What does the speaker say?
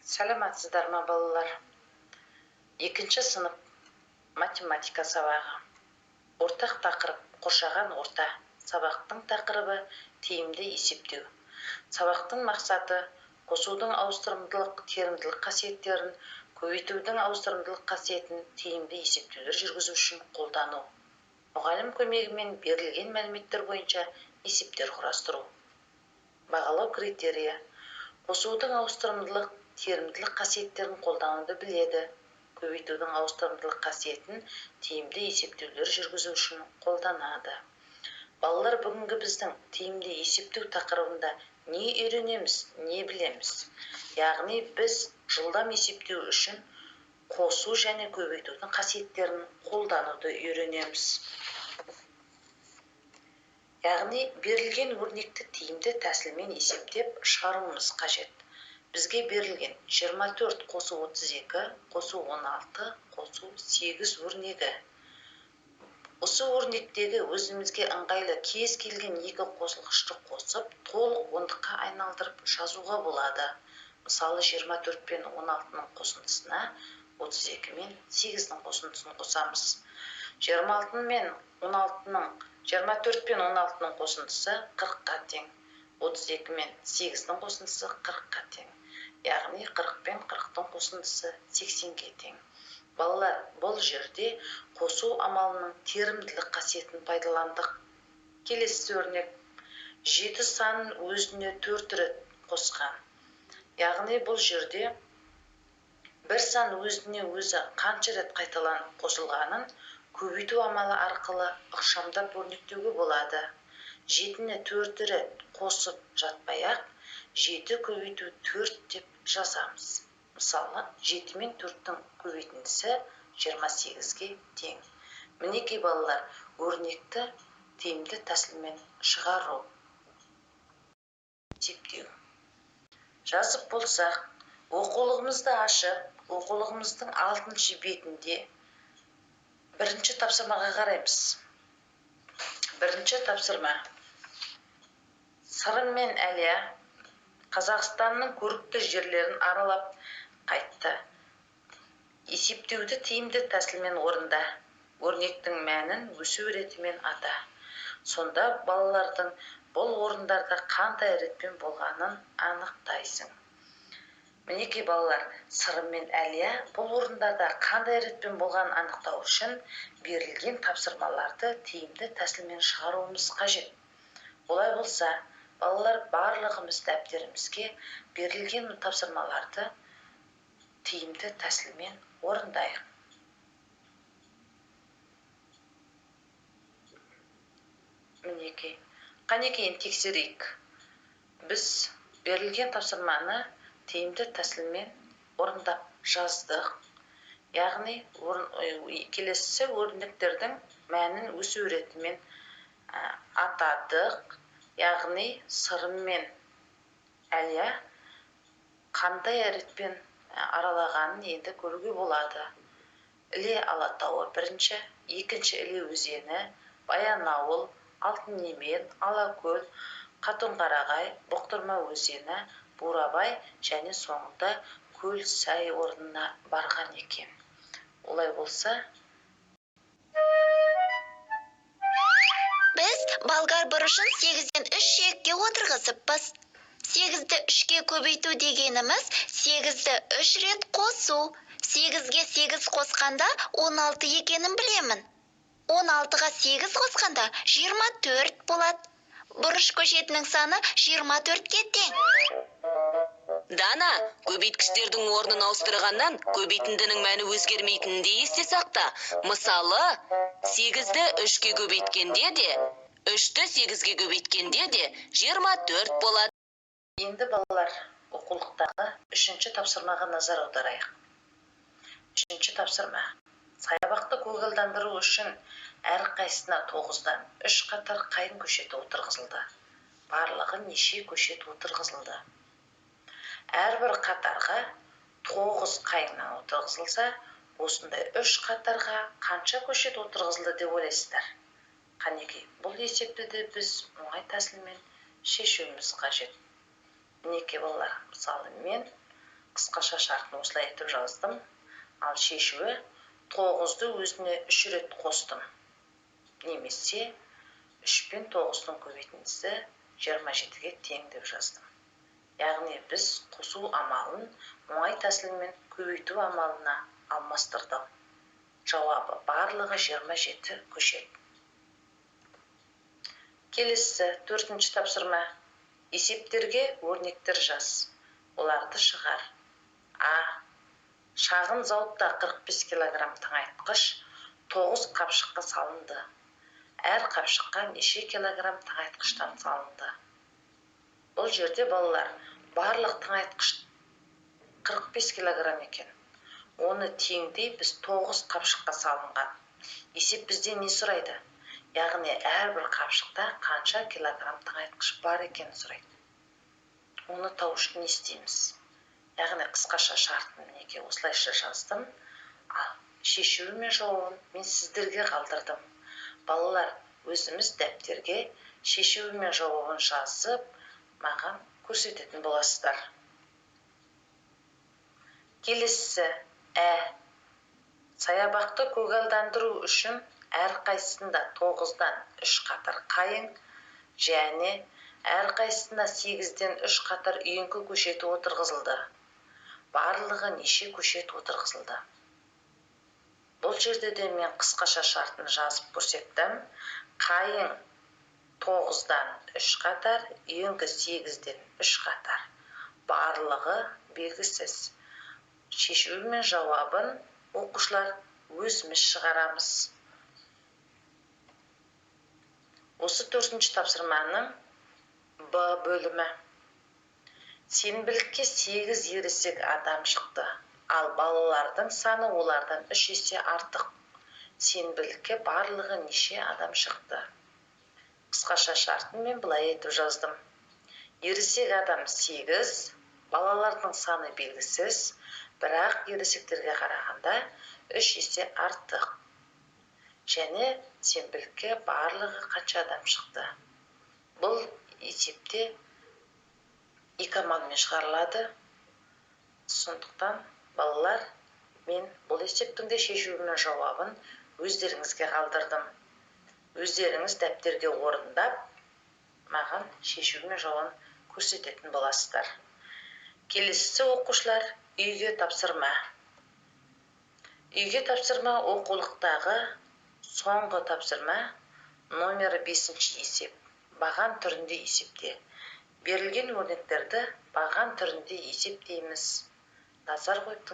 Саламатсыздар ма, балалар? Екінші сынып математика сабағы. Ортақ тақырып қоршаған орта. Сабақтың тақырыбы тиімді есептеу. Сабақтың мақсаты қосудың ауыстырымдылық, терімділік қасиеттерін, көбейтудің ауыстырымдылық қасиетін тиімді есептеулер жүргізу үшін қолдану. Мұғалім көмегімен берілген мәліметтер бойынша есептер құрастыру. Бағалау критерийі. Қосудың ауыстырымдылық, терімділік қасиеттерін қолдануды біледі. Көбейтудің ауыстырымдылық қасиетін тиімді есептеулер жүргізу үшін қолданады. Балалар, бүгінгі біздің тиімді есептеу тақырыбында не үйренеміз, не білеміз? Яғни біз жылдам есептеу үшін қосу және көбейтудің қасиеттерін қолдануды үйренеміз. Яғни берілген өрнекті тиімді тәсілмен есептеп шығаруымыз қажет. Бізге берілген 24 қосу 32 қосу 16 қосу 8 өрнегі. Осы өрнектегі өзімізге ыңғайлы кез келген екі қосылғышты қосып, толық ондыққа айналдырып жазуға болады. Мысалы, 24 пен 16-ның қосындысына 32 мен 8-дің қосындысын қосамыз. 26 мен 16-ның, 24 пен 16-ның қосындысы 40-қа тең. 32 мен 8-дің қосындысы 40-қа тең. Яғни 40 пен 40-тың қосындысы 80-ге тең. Балалар, бұл жерде қосу амалының терімділік қасиетін пайдаландық. Келесі өрнек. 7 санын өзіне 4 рет қосқан. Яғни бұл жерде бір сан өзіне өзі қанша рет қайталанып қосылғанын көбейту амалы арқылы ықшамдап өрнектеуге болады. 7-ні 4 рет қосып жатпай-ақ, 7 көбейту 4 деп жазамыз. Мысалы, 7 мен 4-тің көбейтіндісі 28-ге тең. Мінекей балалар, өрнекті тиімді тәсілмен шығару. Есептеу. Жазып болсақ, оқулығымызды ашып, оқулығымыздың 6 бетінде бірінші тапсырмаға қараймыз. Бірінші тапсырма. Сырым мен Әлия Қазақстанның көрікті жерлерін аралап қайтты. Есептеуді тиімді тәсілмен орында. Өрнектің мәнін өсу ретімен ата. Сонда балалардың бұл орындарда қандай ретпен болғанын анықтайсың. Мінекей балалар, Сырым мен Әлия бұл орындарда қандай ретпен болғанын анықтау үшін берілген тапсырмаларды тиімді тәсілмен шығаруымыз қажет. Олай болса, балалар, барлығымыз дәптерімізге берілген тапсырмаларды тиімді тәсілмен орындайық. Мінекей, қанекей тексерейік. Біз берілген тапсырманы тиімді тәсілмен орындап жаздық. Яғни келесі өрнектердің мәнін өсу ретімен атадық. Яғни Сырым мен Әлия қандай ретпен аралағанын енді көруге болады. Іле Алатауы бірінші, екінші Іле өзені, Баянауыл, Алтынемен, Алакөл, Қатонқарағай, Бұқтырма өзені, Бурабай және соңында Көлсай орнына барған екен. Олай болса, біз болгар бұрышын 8-ден 3 шекке отырғызыппыз. 8-ді 3-ке көбейту дегеніміз 8-ді 3 рет қосу. 8-ге 8 қосқанда 16 екенін білемін. 16-ға 8 қосқанда 24 болады. Бұрыш көшетінің саны 24-ке тең. Дана, көбейткіштердің орнын ауыстырғаннан көбейтіндінің мәні өзгермейтінін де есте сақта. Мысалы, 8-ді 3-ке көбейткенде де, 3-ті 8-ге көбейткенде де 24 болады. Енді балалар, оқулықтағы 3-ші тапсырмаға назар аударайық. 3-ші тапсырма. Саябақты көгалдандыру үшін әрқайсысына 9-дан 3 қатар қайың көшеті отырғызылды. Барлығы неше көшет отырғызылды? Әрбір қатарға 9 қайыңнан отырғызылса, осындай 3 қатарға қанша көшет отырғызылды деп ойлайсыздар? Қанекей, бұл есепті де біз оңай тәсілмен шешуіміз қажет. Мінекей балалар, мысалы, мен Қысқаша шартын осылай етіп жаздым. Ал шешуі 9-ды өзіне 3 рет қостым. Немесе 3 пен 9-дың көбейтіндісі 27-ге тең деп жаздым. Яғни біз қосу амалын оңай тәсілмен көбейту амалына алмастырдық. Жауабы барлығы 27 көшет. Келесі 4-ші тапсырма. Есептерге өрнектер жаз. Оларды шығар. А. Шағын зауытта 45 килограмм тыңайтқыш 9 қапшыққа салынды. Әр қапшыққа неше килограмм тыңайтқыштан салынды? Бұл жерде балалар барлық тыңайтқыш 45 килограмм екен. Оны теңдей біз 9 қапшыққа салынған. Есеп бізден не сұрайды? Яғни әрбір қапшықта қанша килограмм тыңайтқыш бар екенін сұрайды. Оны табу үшін не істейміз? Яғни қысқаша шартын мінекей осылайша жаздым. Ал шешуі мен жауабын мен сіздерге қалдырдым. Балалар, өзіміз дәптерге шешуі мен жауабын жазып, маған көрсететін боласыздар. Келесісі ә. Саябақты көгалдандыру үшін әрқайсысында 9-дан 3 қатар қайың және әрқайсысында 8-ден 3 қатар үйеңкі көшеті отырғызылды. Барлығы неше көшет отырғызылды? Бұл жерде де мен қысқаша шартын жазып көрсеттім. Қайың 9-дан 3 қатар, үйеңкі 8-ден 3 қатар. Барлығы белгісіз. Шешуі мен жауабын оқушылар өзіміз шығарамыз. Осы 4-ші тапсырманың Б бөлімі. Сенбілікке 8 ересек адам шықты, ал балалардың саны олардан 3 есе артық. Сенбілікке барлығы неше адам шықты? Қысқаша шартын мен былай етіп жаздым. Ересек адам 8, балалардың саны белгісіз, бірақ ересектерге қарағанда 3 есе артық. Және сенбілікке барлығы қанша адам шықты? Бұл есепте екі амалмен шығарылады. Сондықтан балалар, мен бұл есептің де шешуі мен жауабын өздеріңізге қалдырдым. Өздеріңіз дәптерге орындап, маған шешуі мен жауабын көрсететін боласыздар. Келесісі оқушылар, үйге тапсырма. Үйге тапсырма оқулықтағы соңғы тапсырма номері 5-ші есеп. Баған түрінде есепте. Берілген өрнектерді баған түрінде есептейміз. Назар қойып